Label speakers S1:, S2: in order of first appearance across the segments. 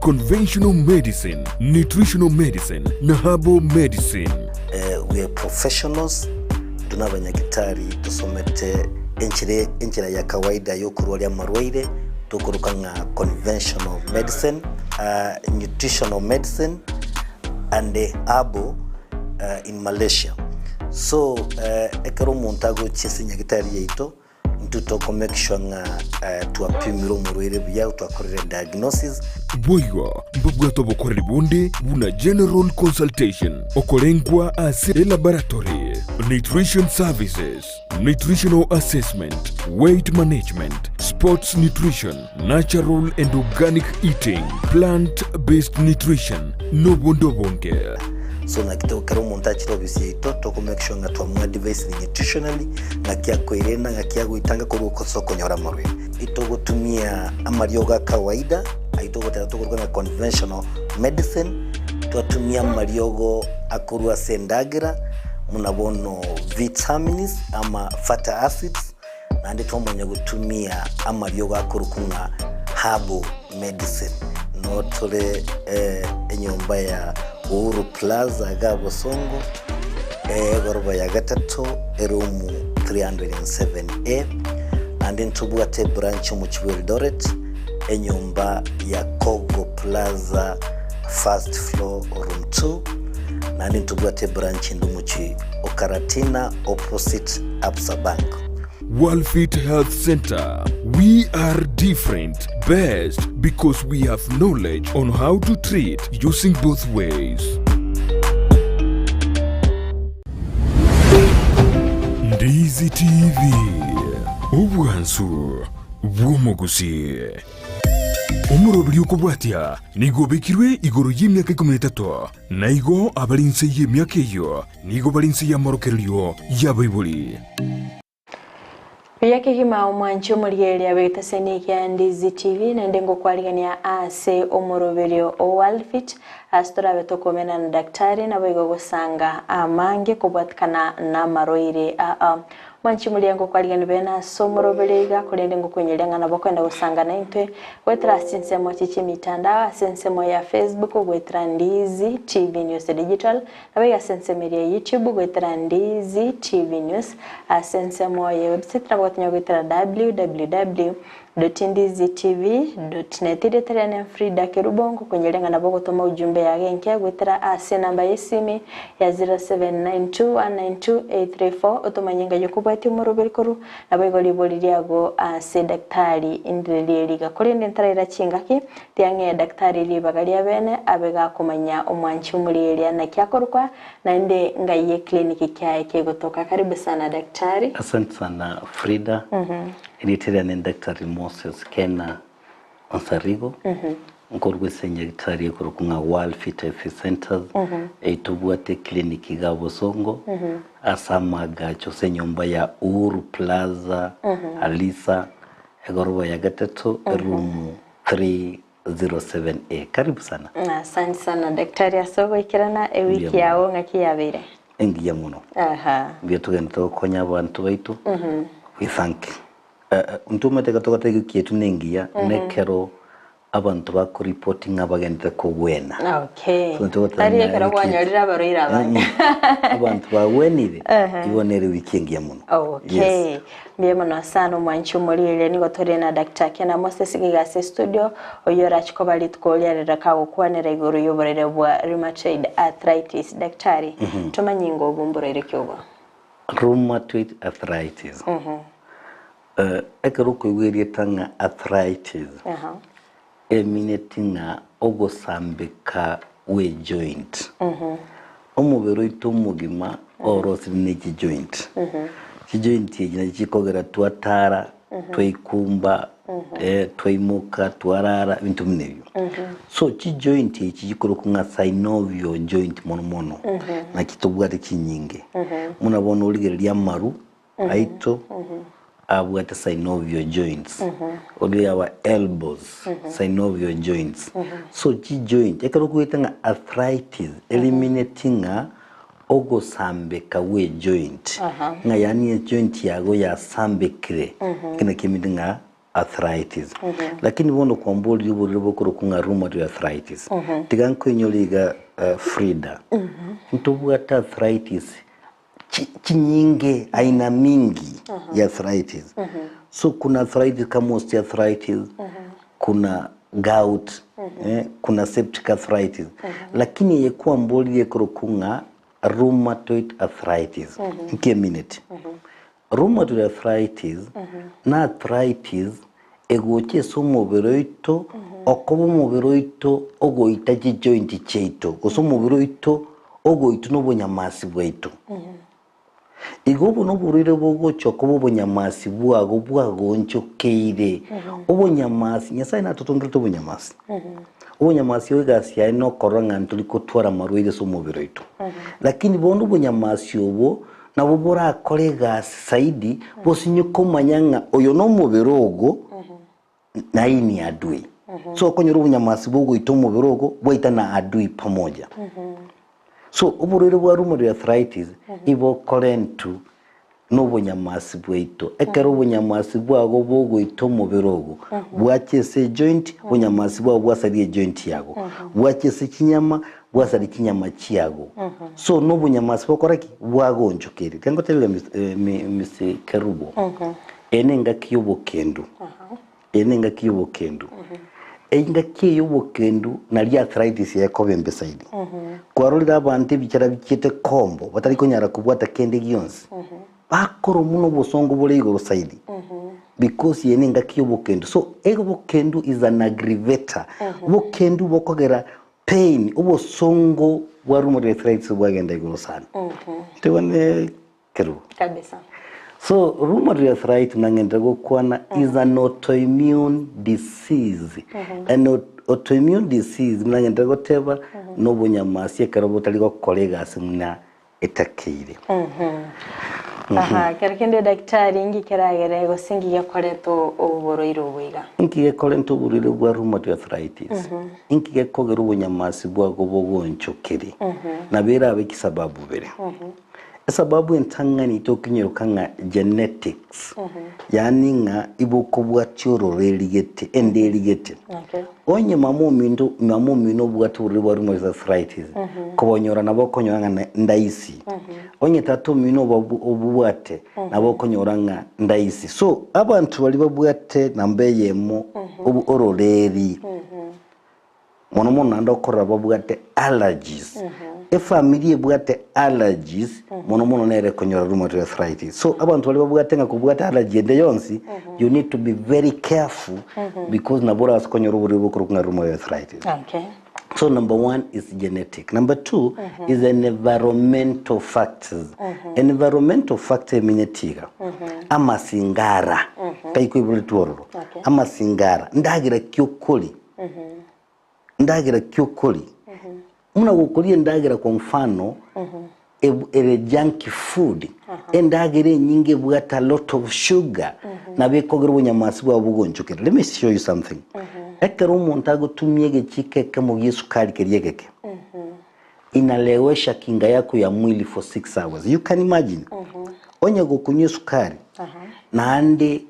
S1: Conventional Medicine, Nutritional Medicine na Herbal Medicine.
S2: We are professionals, intwe nabanyagitari tosomete enchera enchera ya kawaida yokorwaria amarwaire tokoroka ng'a conventional medicine, nutritional medicine and herbal in Malaysia. So ekero omonto agochia ase enyagitari yaito, Intwe toko make sure ng'a twapimire omorwaire buya, twakorire diagnosis.
S1: Boigo mbabwate obokoreri bonde buna general consultation, okorengwa ase elaboratory, nutrition services, nutritional assessment, weight management, sports nutrition, natural and organic eating, plant based nutrition, nobonde obonge.
S2: So naki to ekero omonto achire ofisi yaito toko make sure ng'a twamoadvisire nutritionally ng'aki akoirena ng'aki agoitanga korwa ase okonyora amarwaire. Itogotumia amariogo a kawaida ayio togoteba tokoruga ng'a conventional medicine, twatumia amariogo akorwa ase endagera buna bono vitamins ama fatty acids, Naende twamanya gotumia amariogo akorokwa ng'a herbal medicine. Noo tore enyomba ya Uhuru Plaza iga Bosongo, egoroba ya gatato, eroom 307A. Naende ntobwate ebranch omochie bwa Eldoret, enyomba ya Kogo Plaza first floor room 2. Naende ntobwate ebranch ende omochie o Karatina opposite Absa Bank.
S1: Worldfit Health Centre, We are different, best because we have knowledge on how to treat using both ways. Ndizi TV, obwansu bw'omogusii. Omoroberi okobwatia nigo obekirwe igoro y'emiaka ikomi na etato, na igo abare inse y'emiaka eyio Nigo bare inse y'amorokererio y'abaibori.
S3: Buya kegima omwanchi omorigereria bw'egetaseni kia Ndizi TV naende ngokwarigania ase omoroberio o Worldfit ase torabe tokomena na daktari naboigo gosanga amange kobwatikana namarwaire aa. Mwanchi moria ngokwarigania bene ase omoroberio iga korende ngokoinyoria ng'a nabo okoenda gosanga naintwe goetera ase chinsemo chie chimitandao ase ensemo ya Facebook goetera Ndizi TV News Digital Naboigo ase ensemo eria ya YouTube goetera Ndizi TV News, ase ensemo ye website nabo gotonya goetera www.ndizitv.net. Erieta riane Frida Kerubo, ngokonyeria ng'a nabo ogotoma ujumbe yago enke goetera ase enamba y'esimi ya 0792192834 otomanye ng'a yokobwatia omoroberi korwa naboigo ribori riago ase daktari indire riga. Korende ntaraira chingaki Tiang'ee daktari ribaga ria bene abe gakomanya omwanchi omorieria naki akorokwa naende ngai eclinic kiaye kegotoka. Karibu sana daktari.
S2: Asante sana Frida. Erieta riane ni Daktari Moses Kena Onsarigo, nkorwa ase enyagitari ekorokwa ng'a World Fit Health Centers, eyio tobwate eclinic iga Bosongo, ase amagacho ase enyomba ya Uhuru Plaza, Alisa, Egoroba ya gatato, eroom 307A. Karibu sana.
S3: Asante sana daktari ase ogoikerana ewiki
S2: Mbuya mono.
S3: yao ng'aki yabeire.
S2: Engiya mono.
S3: Aha.
S2: Mbuya togenderete gokonya abanto baito. We thank. Eh, eh, intwe omanyete ekero togoteba ewiki yaito nengiya, nekero abanto bakoripoti ng'a bagenderete kogwena.
S3: Okay.
S2: So intwe togoteba
S3: Tari
S2: ng'a
S3: ekero
S2: ewiki
S3: kwanyorire abarwaire abange.
S2: Abanto bagwenire, igo nere ewiki engiya mono.
S3: Okay.
S2: Yes.
S3: Mbuya mono sana omwanchi omorigereria nigo tore na Doctor Kena Moses iga ase studio oyio orache koba rituko riarero kagokwanera igoro y'oborwaire bwa rheumatoid arthritis. Daktari, tomanye ingo obo mborwaire ki obo?
S2: Rheumatoid arthritis. Ekero okoigwa erieta ng'a arthritis, emineti ng'a ogosambeka gwe joint. Omobere oito omogima orosire ne chijoint. Chijoint echi nachi chikogera twatara, twaikumba, twaimoka, twarara, ebinto buna ebio. So chijoint echi chikorokwa ng'a synovial joint mono mono, naki tobwate chinyinge. Buna bono origereria amaru, aito abwate synovial joints, oria our elbows, synovial joints. So chi joint, ekero okoigwete ng'a arthritis, eliminate ng'a ogosambeka gwe joint, ng'a yaani ejoint yago yasambekire, eke nakio eminto ng'a. arthritis. Lakini bono kwamboririe oborwaire bokorokwa ng'a rheumatoid arthritis. Tiga nkoinyore iga Frida, ntobwate arthritis chi- chinyinge aina mingi ya arthritis. So kuna arthritis kama osteoarthritis, kuna gout, eh, kuna septic arthritis. Lakini eye kwamboririe ekorokwa ng'a rheumatoid arthritis, nkemineti. Rheumatoid arthritis na arthritis egocha ase omobere oito okoba omobere oito ogoita chijoint chiaito gose omobere oito ogoitwa na obonyamasi bwaito. Igo obo noborwaire bogocha okoba obonyamasi bwago bwagonchokeire. Obonyamasi, Nyasaye natotongerete obonyamasi. Obonyamasi obo egasi yaye nokorora ng'a ntori kotwara amarwaire ase omobere oito. Lakini bono obonyamasi obo Nabo borakore egasi zaidi bosinye komanya ng'a oyo nomobere ogo na hii ni adui. So okonyora obonyamasi bogoita omobere ogo bwaita na adui pamoja. So oborwaire bwa rheumatoid arthritis ibokorentu nobonyamasi bwaito. Ekero obonyamasi bwago bogoita omobere ogo, bwacha ase ejoint, obonyamasi bwago bwasaria ejoint yago. Bwacha ase chinyama, bwasaria chinyama chiago. So nobonyamasi bokora ki? Bwagonchokeire. Tiga ngoteberia Miss Kerubo, eye nengaki y'obokendu, eye nengaki y'obokendu. Engaki eye y'obokendu naria arthritis ekoba embe zaidi. Kwarorire abanto ebichera bichiete kombo batari konyara kobwata kende gionsi, bakoromwa nobosongo bore igoro zaidi because eye nengaki y'obokendu. So obokendu is an aggravator, obokendu bokogera Pain, obosongo bwa rheumatoid arthritis bwagenda igoro sana. Tebwane kerubo.
S3: Kabisa.
S2: So rheumatoid arthritis nang'endere gokwana is an autoimmune disease. An autoimmune disease nang'endere goteba nobonyamasi ekero botari gokora egasi buna etakeire.
S3: Aha, kero kende daktari inki keragere gose inki gekoreta oborwaire obo iga?
S2: Inki gekorenta oborwaire bwa rheumatoid arthritis? Inki gekogera obonyamasi bwago bogonchokeri? Nabo erabe chisababu bere. Esababu entang'ani tokinyeroka ng'a genetics, yaani ng'a ibokobwatia ororeri gete, ende erigete.
S3: Okay.
S2: Onye mama ominto mama omino obwate oborwaire bwa rheumatoid arthritis, kobonyora nabo okonyora ng'a ne- ndaisi. Onye tata omino obabu obwate, nabo okonyora ng'a ndaisi. So, abanto baria babwate namba eyemo obu ororeri, mono mono naende okorora babwate allergies, efamiri ebwate allergies mono mono nere ekonyora rheumatoid arthritis. So abanto baria babwate ng'a kobwate allergy ende yonsi, you need to be very careful because nabo orase konyora oborwaire bokorokwa ng'a rheumatoid arthritis.
S3: Okay.
S2: So number one is genetic. Number two is environmental factors. Environmental factor emenyeti iga. Amasingara. Taikoiboretwe ororo.
S3: Okay.
S2: Amasingara. Ndagera ki okori? Ndagera ki okori? Buna gokoria endagera kwa mfano, ere junk food, endagera enyinge ebwate a lot of sugar, nabo ekogera obonyamasi bwabo bogonchokera. Let me show you something. Ekero omonto agotumia egechiko ekemo gia esukari keria egeke, inalewesha kinga yako ya mwili for 6 hours. You can imagine. Onye gokonywa esukari, naende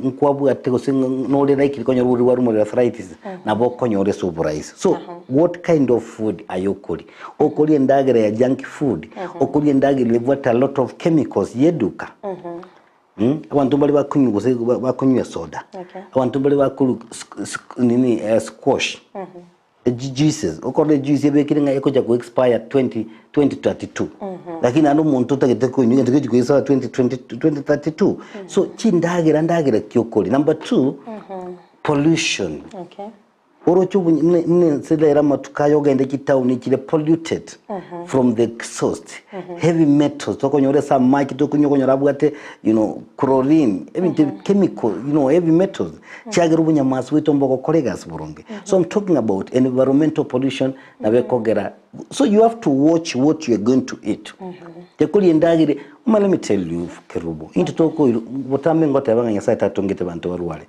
S2: nkwabwate gose nore likely konyora oborwaire bwa rheumatoid arthritis, nabo okonyora ase oborahisi. So, what kind of food aye okoria? Okoria endagera ya junk food, okoria endagera ebwate a lot of chemicals ya eduka, abanto mbare bakonywa gose bakonywa esoda, abanto mbare bakorwa nini squash. Juices, okorora ejuice ebekire ng'a ekocha ko expire 20 2032 lakini naende omonto otagete konywa egento gechi ko expire 2020 2032 so chindagera ndagera ki okoria. Number two, pollution.
S3: Okay.
S2: Oroche obo- muna muna ense rero amatuko aya ogende chitown chire polluted from the exhaust, heavy metals tokonyora ase amache tokonywa okonyora abwate you know chlorine ebinto ebi chemical you know heavy metals Chiagera obonyamasi bwaito mbogokora egasi boronge. So I'm talking about environmental pollution nabo ekogera so you have to watch what you are going to eat. Tekoria endagera oma let me tell you Kerubo, intwe tokoirwa botambe ngoteba ng'a Nyasaye tatongete banto barware.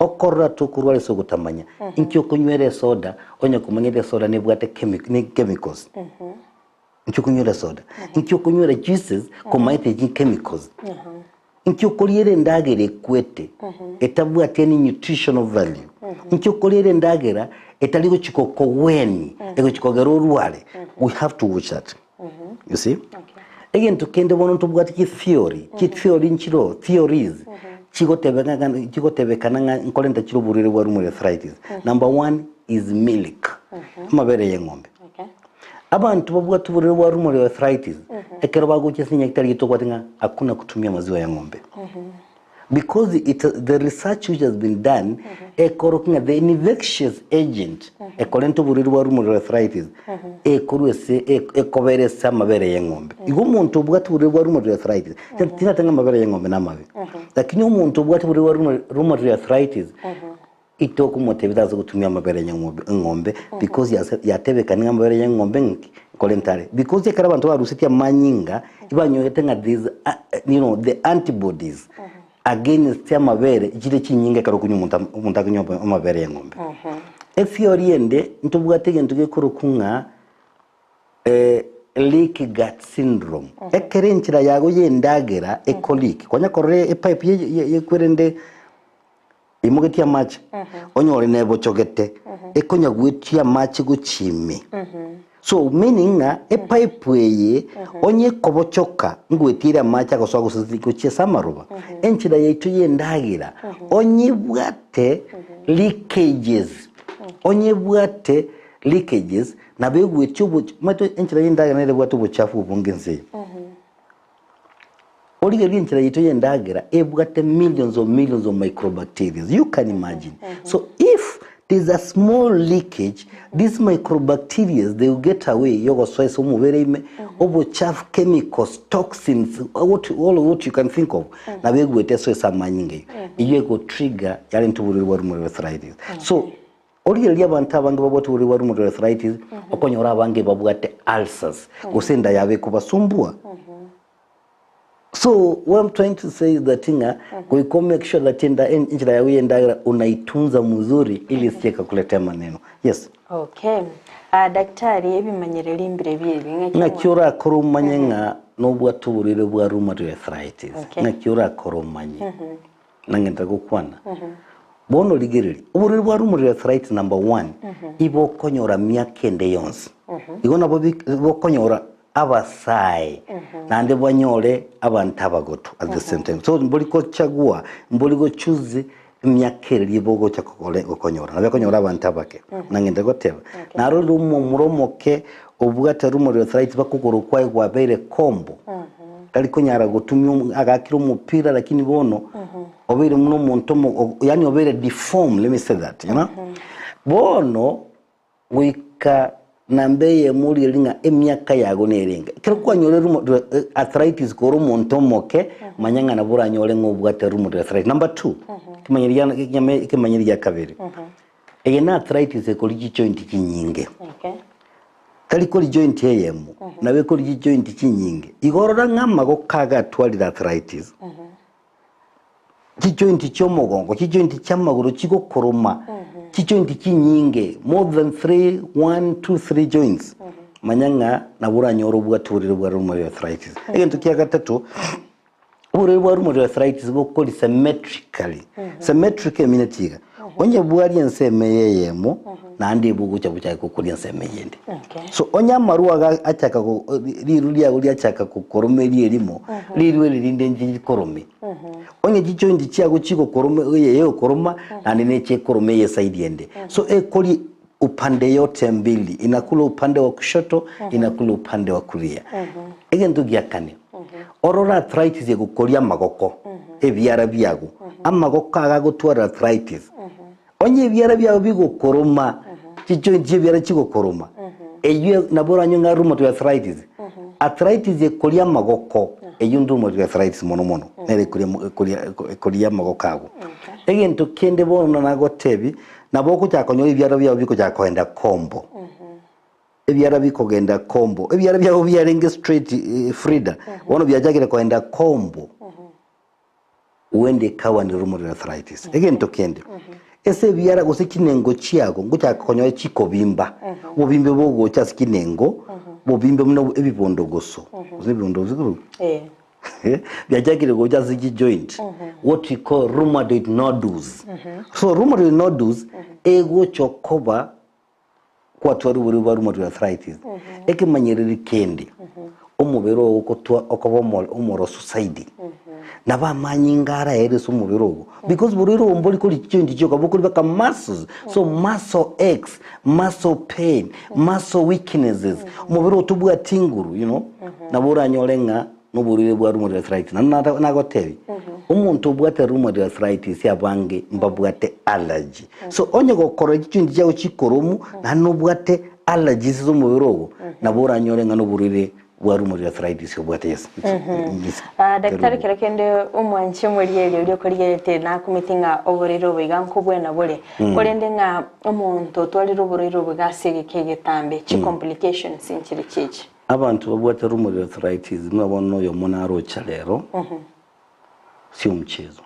S2: Okorora tokorwara ase ogotamanya, inki okonywera esoda onye komanyete esoda nebwate chemi ne chemicals. Inki okonywera esoda, inki okonywera juices komaete echi chemicals. Inki okoriera endagera ekwete etabwati any nutritional value? Inki okoriera endagera etari gochi gokogwenia, egochi kogera orware? We have to watch that. You see? Egento kende bono ntobwate chi theory, chi theory nchiroo, theories, chigotebeka chigotebekana ng'a nkorenta chire oborwaire bwa rheumatoid arthritis. Number one is milk, amabere ya eng'ombe. Abanto babwate oborwaire bwa rheumatoid arthritis, ekero bagochia ase enyagitari gete obwate ng'a hakuna kutumia maziwa ya ng'ombe. Because it the research which has been done ekorokia ng'a the infectious agent ekorenta oborwaire bwa rheumatoid arthritis ekorwa ase ekobera ase amabere ya eng'ombe. Igo omonto obwate oborwaire bwa rheumatoid arthritis, tinateba ng'a amabere ya eng'ombe namabe, lakini omonto obwate oborwaire bwa rheumatoid arthritis Itokomotebia tase gotumia amabere ya eng'ombe because yatebekani ng'a amabere ya eng'ombe ng'aki nkorenta are because ekero abanto barusetie amanyinga ibanyorete ng'a there is you know the antibodies against amabere chire chinyinge ekero okonywa omonto omonto akonywa amabere ya eng'ombe. Etheory ende ntobwate egento gekorokwa ng'a Leaky gut syndrome ekero enchera yago ya endagera eko leak kwanya korora epipe yekwerende Imogetie amache, onyore nebochogete, ekonya gwetia amache gochia ime. So meaning ng'a epipe eye onye ekobochoka ngwetiere amache agosoa gose gochia ase amaroba, enchera yaito y'endagera onye ebwate leakages, onye ebwate leakages nabo egwetia oboch omanyete enchera y'endagera nere ebwate obochafu obonge ense eye. Origererie enchera yaito y'endagera ebwate millions of millions of microbacterias. You can imagine. So if there's a small leakage, these microbacterias they will get away yogosoa ase omobere ime, obochafu, chemicals, toxins, what, all of what you can think of, nabo egwete esoe ase amanyinga eyio. Eyio ego trigger yarenta oborwaire bwa rheumatoid arthritis. So Origererie abanto abange babwate oborwaire bwa rheumatoid arthritis, okonyora abange babwate ulcers, gose enda yabo ekobasumbua. So what I'm trying to say is that ng'a goika o make sure that enda enchera yago ya endagera unaitunza mzuri ili isije ikakuletea maneno. Yes.
S3: Okay. Ah, daktari ebimanyereri mbirebi ebi ng'aki
S2: Ng'aki orakore omanye ng'a nobwate oborwaire bwa rheumatoid arthritis?
S3: Okay.
S2: Ng'aki orakore omanye? Nang'enderere gokwana. Bono rigereria, oborwaire bwa rheumatoid arthritis number one, ibo okonyora miaka ende yonsi. Igo nabo bokonyora abasae, naende banyore abanto abagotu at the same time. So mbori kochagua, mbori go choose emiaka eria bogocha kogore gokonyora. Nabo ekonyora abanto abake. Nang'enderere goteba, narorire omomura omoke obwate rheumatoid arthritis bakogoro kwaye kwabeire kombo. Tari konyara gotumia omo- agakire omopira lakini bono obeire buna omonto omo o- yaani obeire deform let me say that you know. Bono goika namba eyemo origererie ng'a emiaka yago nerenge. Ekero kwanyora rheuma arthritis kore omonto omoke, manya ng'a nabo oranyore ng'a obwate rheumatoid arthritis. Number two, ekemanyererio gia ekinyame ekemanyererio gia kabere, eye na arthritis ekori chijoint chinyinge.
S3: Okay.
S2: Tari kori joint eyemo, nabo ekori chijoint chinyinge. Igo orora ng'a amagoko agatwarire arthritis, chijoint chi'omogongo, chijoint chi'amagoro chigokoroma, chijoint chinyinge, more than 3, 1, 2, 3 joints, manya ng'a nabo oranyore obwate oborwaire bwa rheumatoid arthritis. Egento kia gatato, Oborwaire bwa rheumatoid arthritis bokori symmetrically. Symmetric emineti iga. Onye bwaria ensemo eye eyemo, naende ebogocha bochake gokoria ensemo eyende.
S3: Okay.
S2: So onye amarwa aga achaka go riru riago riachaka gokoroma erio erimo, riru eri rinde nchirikorome. Onye chijoint chiago chigokoroma eye egokoroma, naende neche ekoroma eye eside ende. So ekori upande yote mbili, inakula upande wa kushoto, inakula upande wa kulia. Egento gia kane, orore arthritis egokoria amagoko, ebiara biago, amagoko aya agotwara arthritis. Onye ebiara biago bigokoroma, chijoint chi'ebiara chigokoroma, eyio nabo oranywe ng'a rheumatoid arthritis. Arthritis ekoria amagoko, eyio rheumatoid arthritis mono mono, nere ekoria ekoria ekoria amagoko ago. Egento kende bono nagotebi, Nabo ogochaka konyora ebiara biabo bikochaka kogenda kombo. Ebiara bikogenda kombo. Ebiara biabo biarenge straight eh, Frida. Bono biachakire kogenda kombo. Huenda ekawa ni rheumatoid arthritis. Egento kende. Ase ebiara gose chinengo chiago ngochaka konyora chikobimba. Obobimbe bogocha ase chinengo, obobimbe buna ebibondo goso. Gose ebibondo goso
S3: Eh.
S2: Biachakire gocha ase chijoint, what we call rheumatoid nodules. So rheumatoid nodules egocha koba kwatwarire oborwaire bwa rheumatoid arthritis. Ekemanyereri kende, omobere ogo okotwa okoba omo omorosu zaidi. Nabo amanyinga araere ase omobere ogo, because borwaire obo mbori kori chijoint chioka, bokori mpaka muscles. So muscle aches, muscle pain, muscle weaknesses, omobere ogo tobwati nguru you know, nabo oranyore ng'a noborwaire bwa rheumatoid arthritis. Naende nata nagotebia, omonto obwate rheumatoid arthritis abange mbabwate allergy. So onye gokora chijoint chiago chikoromu, naende nobwate allergies ase omobere ogo, nabo oranyore ng'a noborwaire bwa rheumatoid arthritis obwate yes. Yes.
S3: Ah, daktari kero kende omwanche omorigereria oria okorigeretie nakumeti ng'a oborwaire obo iga nkobwena bore korende ng'a omonto otwarire oborwaire obo iga ase egeka egetambe chicomplications nchire chichi.
S2: Abanto babwate rheumatoid arthritis buna bono oyomo naroche rero sio mchezo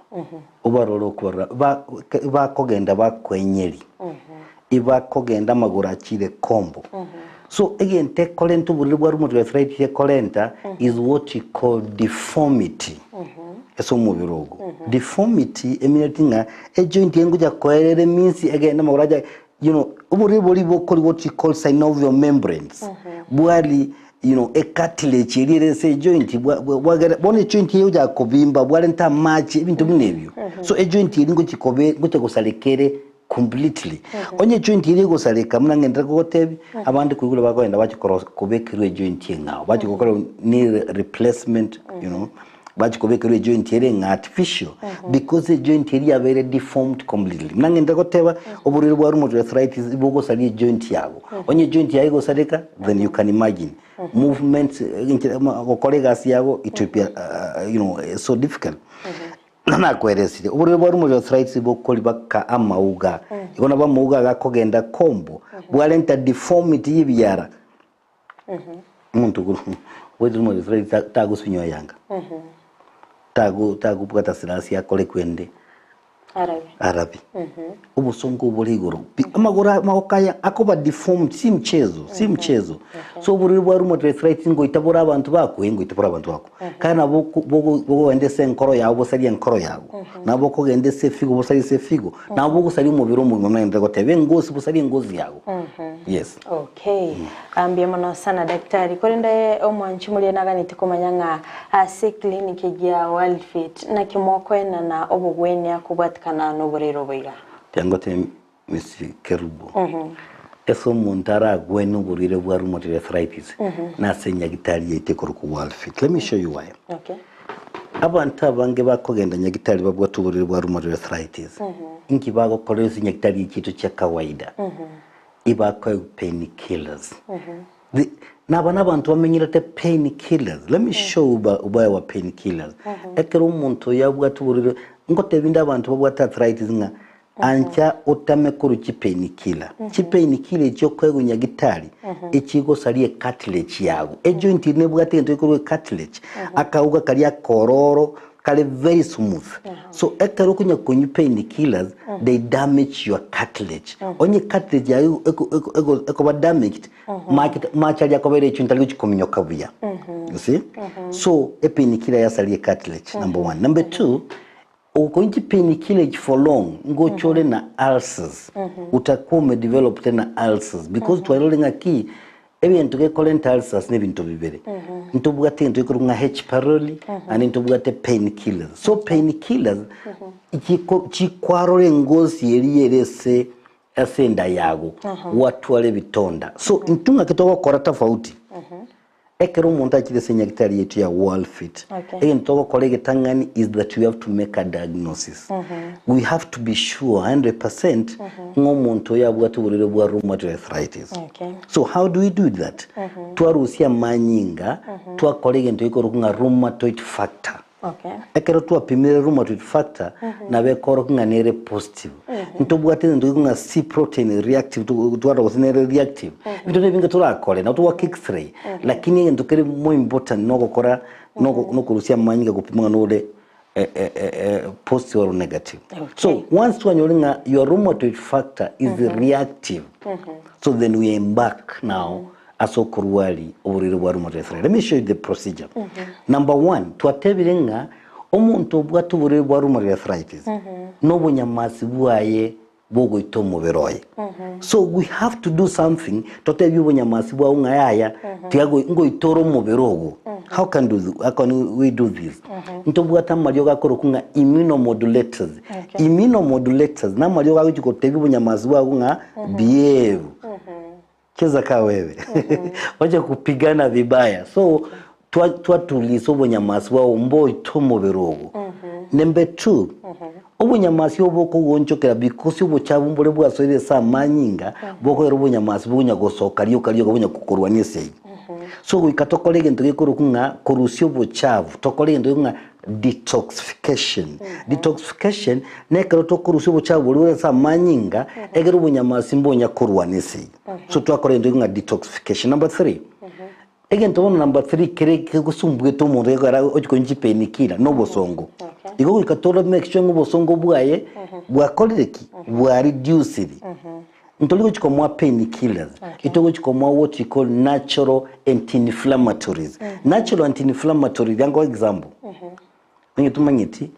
S2: obarore okobarora ba bakogenda bakoenyeri ibakogenda amagoro achire kombo so egento ekorenta oborwaire bwa rheumatoid arthritis ekorenta is what we call deformity ase omobere ogo. Deformity emineti ng'a ejoint engocha koerera eminsi egende amagoro acha you know oborwaire boria bokori what we call synovial membranes bwari you know ecartilage eria ere ase ejoint bwa bwa bwagera bono ejoint eye egochaka kobimba bwarenta amache ebinto buna ebio. So ejoint eria ngochi kobe ngocha gosareka ere completely. Onye ejoint eria egosareka buna ng'enderere kogotebia, abande koigure bakogenda bache korosia kobekerwa ejoint eng'ao, bache gokora knee replacement you know, bache kobekerwa ejoint ere eng'ao artificial because ejoint eria yabeire deformed completely. Buna ng'enderere goteba, oborwaire bwa rheumatoid arthritis bogosaria ejoint yago. Onye ejoint yago egosareka, then you can imagine movements, enchera gokora egasi yago it will be you know so difficult. Nakweresire, oborwaire bwa rheumatoid arthritis bokori baka amauga, igo nabo amauga iga akogenda kombo, bwarenta deformity y'ebiara. Omonto okoro obwate rheumatoid arthritis ta- tagosunywa eyanga, tago tagobwata sirasi akore kwende
S3: Arabe.
S2: arabe. Obosongo obore igoro pi, amagoro amagoko aya akoba deformed si mchezo, si mchezo. So oborwaire bwa rheumatoid arthritis ngoita bore abanto bakwe, ngoita bore abanto bakwe. Kare nabo bokogenda ase enkoro yao bosarie enkoro yao, nabo bokogenda ase efigo bosarie ase efigo, nabo bogosaria omobere omogima buna naende goteba engosi bosarie engosi yago. Yes.
S3: Okay, mbuya mono sana daktari. Korende omwanchi moria naganeti komanya ng'a ase eclinic egi ya Wellfit naki mokoenana obogwenia kobwatikana noborwaire obo iga?
S2: Tiga ngotebie Miss Kerubo, ase omonto aragwene oborwaire bwa rheumatoid arthritis nase nyagitari yaito ekorokwa Wellfit. Let me show you why.
S3: Okay.
S2: Abanto abange bakogenda nyagitari babwate oborwaire bwa rheumatoid arthritis, inki bagokora ase nyagitari chiaito chia kawaida? Ibakoegwa pain killers. The, naba nabanto bamenyerete pain killers. Let me show you uba, ubaya wa pain killers. Ekero omonto oyo abwate oborwaire, ngotebi inde abanto babwate arthritis ng'a Ancha otame korwa chipainkiller. Chipainkiller echi okoegwa nyagitari echigosaria ecartilage yago. Ejoint eri nebwate egento gekorwa ecartilage, akauga karia akororo kare very smooth. So ekero okonya konywa painkillers they damage your cartilage. Onye cartilage yago eko- eko- eko- ekoba damaged, mache mache aria akobera ejoint tari gochi kominyoka buya. You see? So epainkiller yasaria ecartilage number one. Number two, Okonya chipainkiller echi for long ngocha ore na ulcers utakuwa umedevelop tena ulcers because twarorire ng'aki ebinto gekorenta ulcers na ebinto bibere ntobwate egento gekorokwa ng'a H pylori naende ntobwate painkillers so painkillers chiko chikwarora engosi eria ere ase ase enda yago gwatwara ebitonda so intwe ng'aki togokora tofauti. Ekero omonto achire ase enyagitari yaito ya Worldfit,
S3: Okay.
S2: egento togokora egetang'ani is that we have to make a diagnosis. We have to be sure 100% ng'a omonto oyo abwate oborwaire bwa rheumatoid arthritis.
S3: Okay.
S2: So how do we do that? Twarusia amanyinga, twakora egento gekorokwa ng'a rheumatoid factor.
S3: Okay.
S2: Ekero twapimire rheumatoid factor nabo ekorokia ng'a nere positive. Ntobwate egento gekong'a ng'a C protein reactive twarora gose nere reactive. Ebinto nebinge torakore nabo togoaka x-ray lakini egento kere more important nogokora nokorusia amanyinga gopima ng'a nore positive or negative. So once twanyorire ng'a your rheumatoid factor is reactive so then we embark now. Ase okorwari oborwaire bwa rheumatoid arthritis. Let me show you the procedure. Number one, twatebire ng'a omonto obwate oborwaire bwa rheumatoid arthritis nobonyamasi bwaye bogoita omobere oye. So we have to do something totebie obonyamasi bwao ng'a yaya tiga goi- ngoita ore omobere ogo. How can do how can we do this? Ntobwate amariogo akorokwa ng'a immunomodulators. Immunomodulators namariogo agochi gotebia obonyamasi bwago ng'a behave. Cheza ka wewe wacha kupigana vibaya so twa twatulisa obonyamasi bwao mboite omobere ogo number two obonyamasi obo bokogonchokera because obochafu mbore bwasoire ase amanyinga bokogera obonyamasi bokonya gosoka rioka rioka bonya kokorwania esegi so goika tokore egento gekorokwa ng'a korusia obochafu tokore egento gekorokwa ng'a detoxification. Detoxification nekero tokorusia obochafu boria bore ase amanyinga egere obonyamasi mbonya korwana esegi. So twakora egento ng'a detoxification. Number 3. Egento bono number 3 kere kegosumbuete omonto gekogera ochi konywa chipainkiller na obosongo. Igo goika tore make sure ng'a obosongo bwaye bwakorire ki? Bwa reduciri. Ntori gochi komoa painkillers, itogochi komoa what we call natural anti-inflammatories. Natural anti-inflammatory, riango example, onye tomanyeti,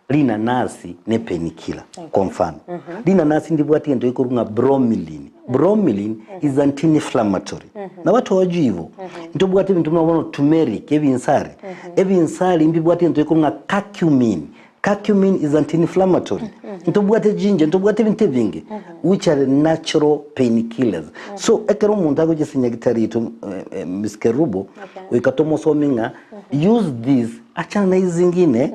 S2: rinanasi ne painkiller, kwa mfano. Rinanasi ndibwate egento gekorwa ng'a bromelain. Bromelain is anti-inflammatory. Na watu hawajui hivyo. Ntobwate ebinto buna bono turmeric, ebinsari. Ebinsari mbibwate egento gekorwa ng'a curcumin. Curcumin is anti-inflammatory. Ntobwate ginger, ntobwate ebinto ebinge which are natural pain killers. So ekero omonto agocha ase nyagetari yaito eh, eh, Miss Kerubo, goika tomosomie ng'a use this, achana na hizi zingine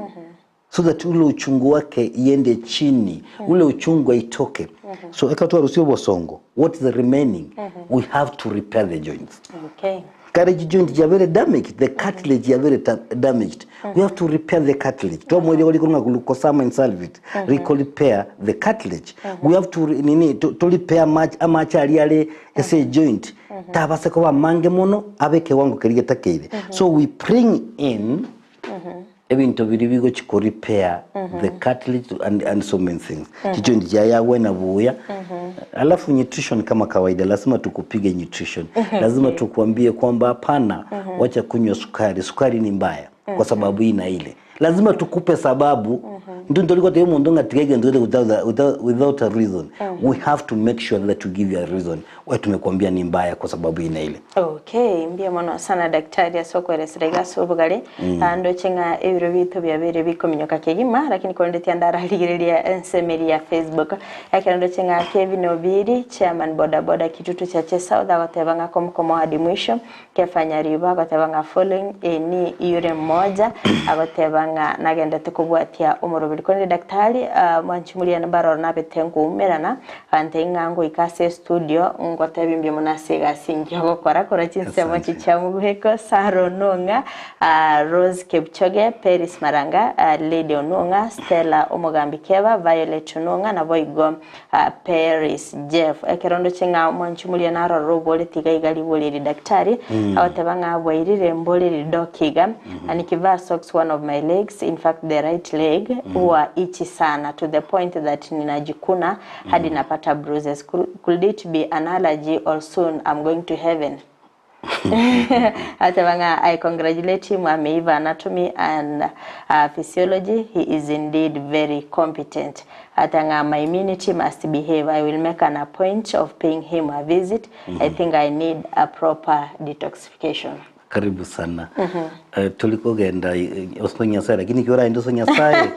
S2: so that ule uchungu wake iende chini, ule uchungu aitoke. So ekero twarusia obosongo, what is remaining? We have to repair the joints. Kare chijoint chiabere damaged, the cartilage yabere damaged. We have to repair the cartilage. Twamoeria gori ng'a glucosamine sulfate, riko repair the cartilage. We have to nini to, to repair amache amache aria are ase joint tabase koba amange mono abe ekewango keria getakeire. So we bring in Ebinto biria bigochi ko repair the cartilage and, and so many things. Chijoint chiaye agwena buya. Alafu nutrition kama kawaida, lazima tukupige nutrition. Lazima tukuambie kwamba hapana, wacha kunywa sukari. Sukari ni mbaya kwa sababu hii na ile. Lazima tukupe sababu. Ndio ndio liko omonto ng'a tiga egento gete without, without, without a reason. We have to make sure that we give you a reason why tumekuambia ni mbaya kwa sababu hii na ile.
S3: Okay, mbuya mono sana daktari ase okoeresera iga ase obogare. Ah, ndoche ng'a ebiro biaito biabeire bikominyoka kegima, lakini korende tiandararigereria ensemo eria ya Facebook. Ekero ndoche ng'a Kevin Obiri, chairman boda boda Kitutu Chache South agoteba ng'a komokomo hadi mwisho. Kefa Nyaribo agoteba ng'a following ni yule mmoja agoteba ng'a nagendete kobwatia omoroberi. Korende daktari, ah, mwanchi moria mbaroro nabete nkoumerana Gantebia ng'a ngoika ase estudio ngotebie mbuya mono ase egasi engiya ogokora korwa chinsemo
S2: Asante.
S3: echi chia Muguheko, Sarah Onong'a, ah, Rose Kipchoge, Peris Maranga, ah, Lady Onong'a, Stella Omogambi Keba, Violet Onong'a naboigo ah, Peris Jeff. Ekero ndoche ng'a omwanchi moria narorire oboreti iga iga ribori eri daktari, agoteba ng'a bwairire mbore ridoki iga, and nikivaa socks one of my legs, in fact the right leg, huwa itchy sana to the point that ninajikuna hadi napata bruises. Could it be an allergy or soon I'm going to heaven? Ateba ng'a I congratulate him ameiva anatomy and uh, physiology he is indeed very competent. Ata ng'a my immunity must behave I will make an appoint of paying him a visit I think I need a proper detoxification.
S2: Karibu sana. Eh, tori kogenda eh, ase Nyasaye lakini ekio oraende ase Nyasaye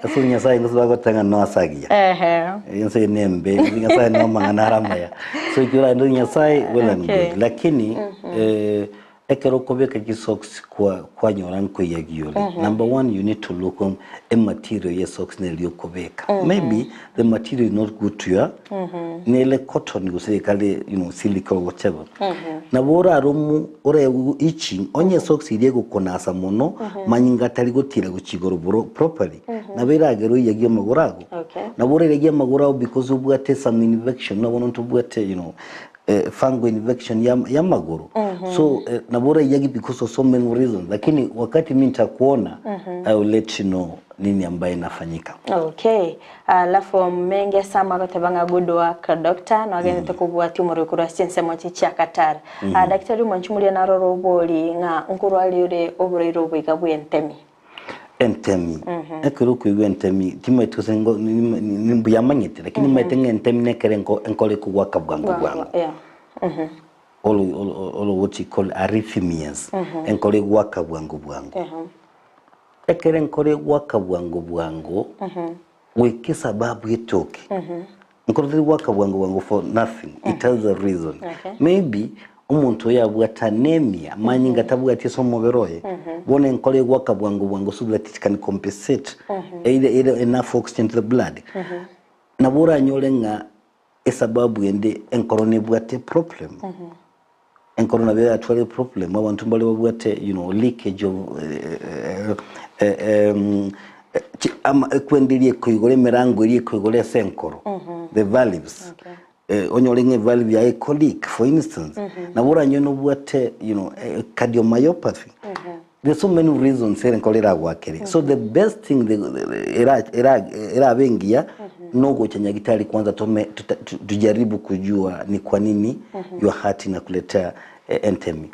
S2: ase Nyasaye gose bagoteba ng'a no ase agiya.
S3: Ehe.
S2: Ense eye nembe, ase Nyasaye no amang'ana are amaya. So ekio oraende ase Nyasaye well and
S3: Okay.
S2: good. Lakini eh, ekero okobeka chisocks kwa kwanyora nkoiyagia ore. Number one you need to look on ematerial ye socks neri okobeka. Maybe the material is not good to your nere cotton gose ekare you know silk or whatever. Nabo oraromu ore itching onye socks iria egokonasa mono manyinga atari gotira gochia igoro boro properly. Nabo eragere oiyagie amagoro ago.
S3: Okay.
S2: Nabo oraiyagie amagoro ago because obwate some infection nabo bono ntobwate you know fungal infection ya ya amagoro. So nabo oraiyagie because of so many reasons lakini wakati mi nitakuona I will let you know nini ambaye inafanyika.
S3: Okay. Alafu menge sama agoteba ng'a good work doctor nogenete kobwatia omorwori korwa ase chinsemo echi chia Qatar. Ah, daktari omwanchi moria narore obori ng'a nkorwaria ore oborwaire obo iga bw'entemi.
S2: Entemi, ekero okoigwa entemi timaeti gose ngo ni- ni- ni- mbuya manyete lakini nimanyete ng'a entemi nekere enko enkore ekogwaka bwango bwango.
S3: Yeah.
S2: Oro oro oro what you call arrhythmias, enkoro egwaka bwango bwango. Ekero enkoro egwaka bwango bwango, goika esababu etoke. Enkoro teri gwaka bwango bwango for nothing, it has a reason.
S3: Okay.
S2: Maybe omonto oyo abwate anemia, amanyinga tabwati ase omobere oye, bono enkoro egwaka bwango bwango so that it can compensate either either enough oxygen to the blood. Nabo oranyore ng'a esababu ende enkoro nebwate eproblem. Enkoro nabo eratware eproblem, abanto mbare babwate you know leakage of chi ama ekwenda eria ekoigora emerango eria ekoigora ase enkoro, the valves.
S3: Okay.
S2: Onyore ng'a evalve yaye eko leak for instance, nabo oranyore nobwate you know cardiomyopathy. There's so many reasons ere enkoro eragwakere. So the best thing the era era erabe engiya nogocha nyagitari kwanza tome tuta tujaribu kujua ni kwa nini your heart inakuletea entemi.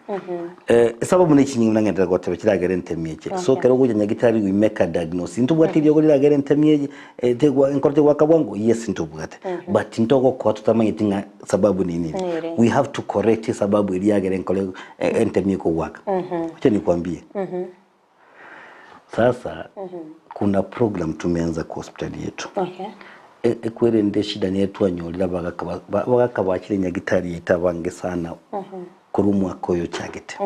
S2: Esababu ne chinyinga buna ngenderere goteba chiragere entemi eche. So
S3: Okay.
S2: ekero ogocha nyagitari we make a diagnosis. Ntobwate eriogo riragere entemi eye tegwa enkoro tegwaka bwango? Yes ntobwate. But ntogokoa totamanyeti ng'a sababu ni nini.
S3: Nere.
S2: We have to correct esababu eria yagera enkoro entemi ekogwaka. Wacha nikwambie. Sasa kuna program tumeanza kwa hospitali yetu.
S3: Okay.
S2: Ekwerende eshida niye twanyorire abagaka ba- ba- abagaka bachire nyagitari yaito abange sana korwa omwaka oyo ochagete.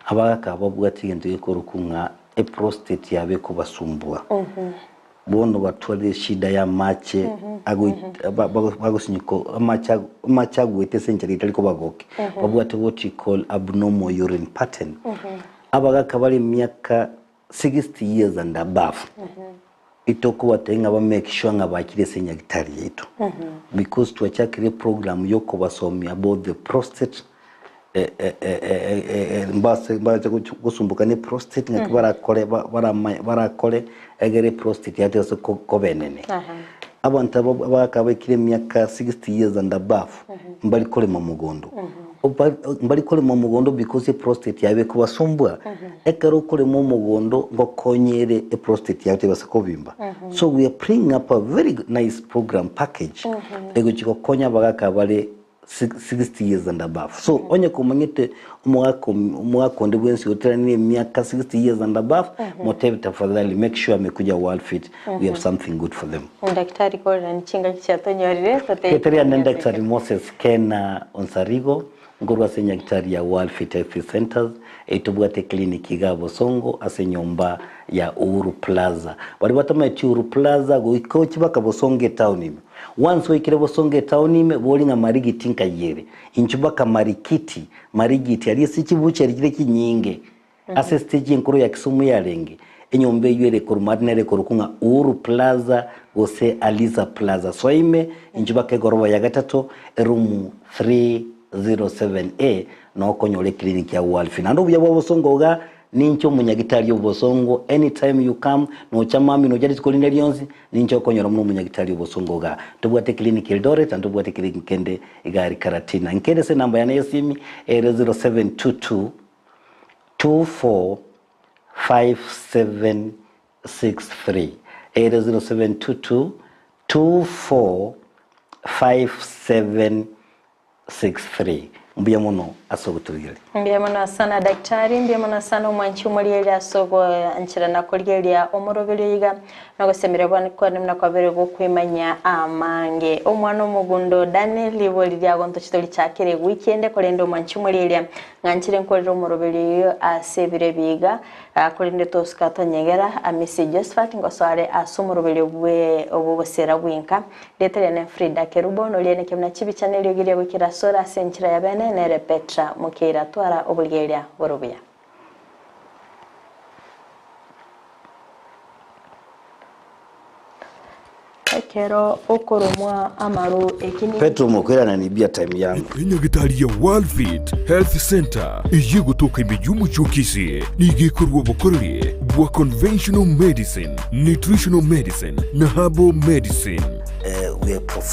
S2: Abagaka aba babwate egento gekorokwa ng'a eprostate yabo ekobasumbua. Bono batwarire eshida y'amache agoi- ba- ba- bagosinyika amache ago- amache agoeta ase enchera etari kobagokia. Babwate what you call abnormal urine pattern. Abagaka bare emiaka 60 years and above, itokobatebia ng'a ba make sure ng'a bachire ase enyagitari yaito. Because twachakire eprogram yokobasomia about the prostate mbase mbache gosumbuka ne prostate ng'aki barakore barama barakore egere eprostate yaito ase koba enene. Abanto aba abagaka baikire emiaka 60 years and above mbari korema mogondo. Mbari korema omogondo because eprostate yabo ekobasumbua, ekero okorema omogondo ngokonye ere eprostate yao tebasa kobimba. So we are bringing up a very nice program package egochi gokonya abagaka bare 60 years and above. So onye komanyete omogaka omogaka onde bwensi oteranie emiaka 60 years and above, motebie tafadhali make sure amekuja World Fit, we have something good for them.
S3: Daktari korera nichingaki chiatonyorire totebie
S2: Keteria nde Daktari Moses Kena Onsarigo, nkorwa ase enyagitari ya World Fit Health Centers, eyio tobwate eclinic igaa Bosongo ase enyomba ya Uhuru Plaza. Baria batamanyeti Uhuru Plaza goika ochie baka Bosongo etown ime. Once oikire Bosongo etown ime bori ng'a Marigiti nkai ere. Inchuo baka Marikiti, Marigiti aria ase chibuchari chire chinyinge. Ase estage enkoro ya Kisumu yarenge, enyomba eyio ere korwa maate nere ekorokwa ng'a Uhuru Plaza gose Aliza Plaza. Soa ime, inchuo baka egoroba ya gatato, eroom 307A, noo okonyora eclinic ya World Fit. Naende obuya bwa bosongo iga, ninche omonyagitari obosongo, anytime you come, nocha mambia nocha rituko rinde rionsi, ninche okonyora buna omonyagitari obosongo igaa. Ntobwate eclinic Eldoret na ntobwate eclinic ende iga aria Karatina. Nkere ase enamba yane y'esimi, ere 0722 245763 ere 0722 245763 Mbuya mono ase ogotorigereria.
S3: Mbuya mono sana daktari, mbuya mono sana omwanchi omorigereria ase ogoancherana korigereria omoroberio iga, na ogosemeria kwane kwane buna kwabere gokwemanyia amange. Omwana omogundo Daniel ribori riago ntoche torichakere ewiki ende korende omwanchi omorigereria Ng'anchire nkorere omoroberio oyio ase ebiro ebi iga, korende tosuka tonyegera. Amisi Josephat ngosoare ase omoroberio bwe obogosera bw'enka. Rieta riane Frida Kerubo, noria neke buna chibicha na eriogi ria goikera asore ase enchera ya bene, nere Petra Mokeira. Twara oborigereria bore obuya. Ekero okoromwa amaru eki ni.
S2: Petro omokoirana nibia time yangu.
S1: Enyagitari ya Worldfit Health Centre eyio egotoka ime y'omochie o Kisii nigo ekorua obokoreri bwa Conventional Medicine, Nutritional Medicine na Herbal Medicine.
S2: We are professional.